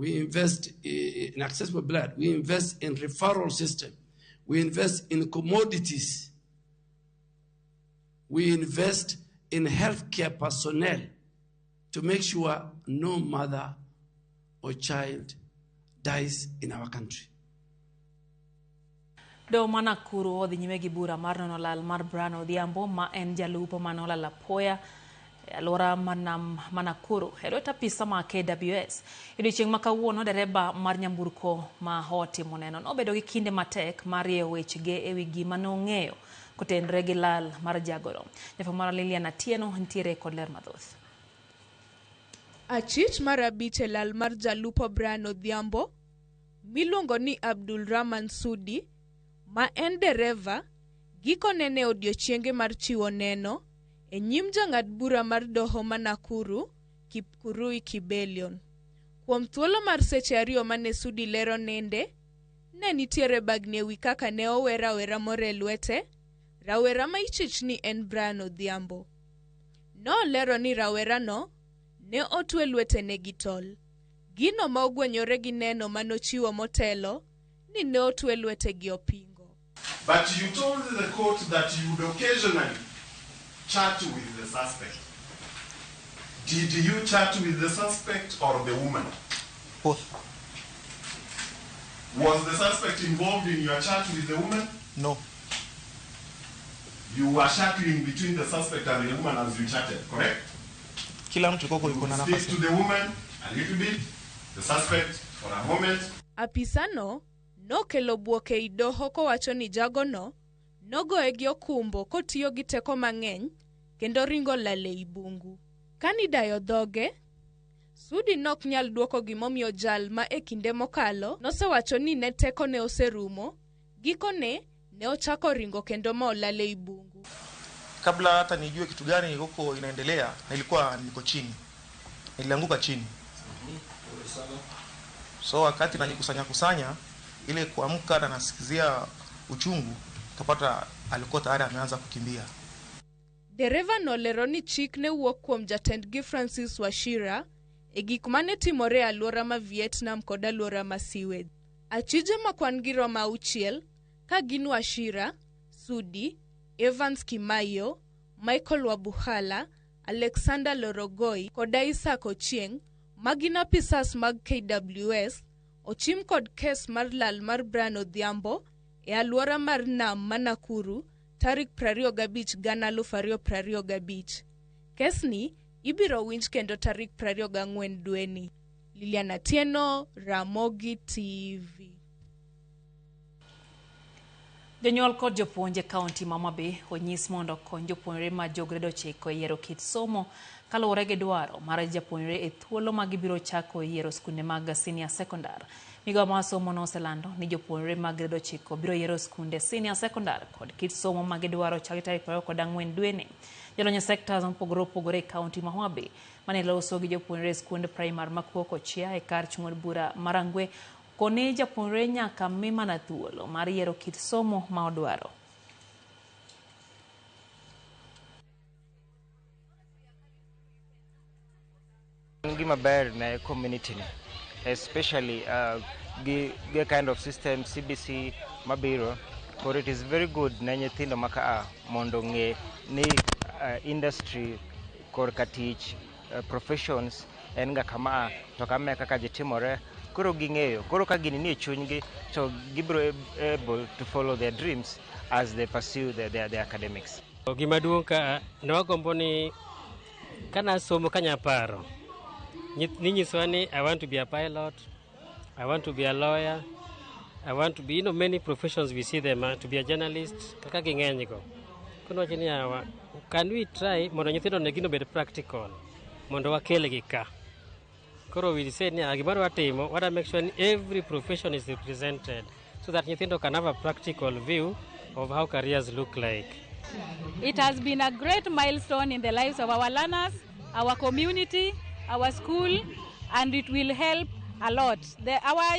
We invest in accessible blood. We invest in referral system. We invest in commodities. We invest in healthcare personnel to make sure no mother or child dies in our country. Doho ma Nakuru odhi nyime gi bura mar nono lal mar Brian Odhiambo ma en jalupo mane olal apoya e alwora mar nam ma Nakuru e lwet apisa ma KWS. Odiochieng' ma kawuono dereba mar nyamburko ma otimo neno nobedo gi kinde matek mar rieyo wechege ewi gima nong'eyo kotenore gi lal mar jagoro. Jafwambo marwa Lilian Atieno nitiere kod ler mathoth. Achich mar abich e lal mar jalupo Brian Odhiambo miluongo ni Abdul Rahman Sudi ma en dereva gikone ne odiochienge mar chiwo neno e nyim jang'ad bura mar doho ma Nakuru Kipkurui Kibelion. Kuom thuolo mar seche ariyo mane Sudi lero nende, ne nitiere bagni ewi kaka ne owe rawera moro e lwete, rawera ma ichich ni en Brian Odhiambo. Nolero ni rawerano ne otwe lwetene gi tol. Gino ma ogwenyore gi neno manochiwo motelo ni ne otwe lwete gi opingo. But you told the court that you would occasionally chat with the suspect. Did you chat with the suspect or the woman? Both. Was the suspect involved in your chat with the woman? No. You were shuttling between the suspect and the woman as you chatted, correct? Kila mtu koko yuko na Speak nafasi. to the woman a little bit, the suspect for a moment. Apisano nokelo bwok ei doho kowacho ni jagono nogoye gi okumbo kotiyo gi teko mang'eny kendo ringo lal ei bungu. Kanidayo dhoge, Sudi nok nyal duoko gimomiyo jal ma e kinde mokalo nosewacho ni ne tekone oserumo, gikone ne ochako ringo kendo ma olal ei bungu. Kabla hata nijue kitu gani huko inaendelea, nilikuwa niko chini, nilianguka chini. So wakati najikusanya kusanya ile kuamka na nasikizia uchungu, kapata alikuwa tayari ameanza kukimbia. Dereva nolero ni chik ne wuok kuom jatendgi Francis Wachira e gik mane timore e alwora ma Vietnam kod alwora ma Siwed. Achije ma kwan gi romo auchiel ka gin Wachira, Sudi, Evans Kimayo, Michael Wabuhala, Alexander Lorogoi kod Isaac Ochieng' ma gin apisas mag KWS ochim kod kes mar lal mar Brian Odhiambo e alwora mar nam ma Nakuru tarik 25 2025. Kesni ibiro winj kendo tarik 24 dweni. Lilian Atieno, Ramogi TV. Jonyuol kod jopuonj e kaunti ma Homa Bay onyis mondo okony jopuonjre ma jo grade 9 e yiero kit somo kaluwore gi dwaro mar japuonjre e thuolo ma gibiro chako yiero skunde mag senior secondar. Migawo mar somo noselando ni jopuonjre mag grade 9 biro yiero skunde senior secondar kod kit somo ma gidwaro chakre tarik 24 dweni. Jolony e sectors mopogore opogore e kaunti ma Homa Bay mane loso gi jopuonjre e skund primar ma Kuok Ochia e kar chung' od bura ma Rangwe koni japuonjre nyaka mi mana thuolo mar yiero kit somo ma odwaro. En gima ber ne community ni, especially gi kind of system CBC mabiro. Koro it is very good ne nyithindo ma kaa mondo ong'e ni industry korka tich, professions en ga kama to kama e kaka ji timore. Koro ging'eyo, koro ka gini nie chunygi to gibiro able to follow their dreams as they pursue their academics. Gima duong' ka ne wagombo ni kanasomo kanyaparo ninyisowa ni I want to be a pilot, I want to be a lawyer, I want to be, you know, many professions we see them, to be a journalist, kaka ging'eny go. Koro wacho ni yawa, can we try mondo nyithindo ne gino obed practical, mondo wakelgi ka. Koro we say ni gimoro watimo, wadwa make sure ni every profession is represented so that nyithindo can have a practical view of how careers look like. It has been a great milestone in the lives of our learners, our community, our school, and it will help a lot. Our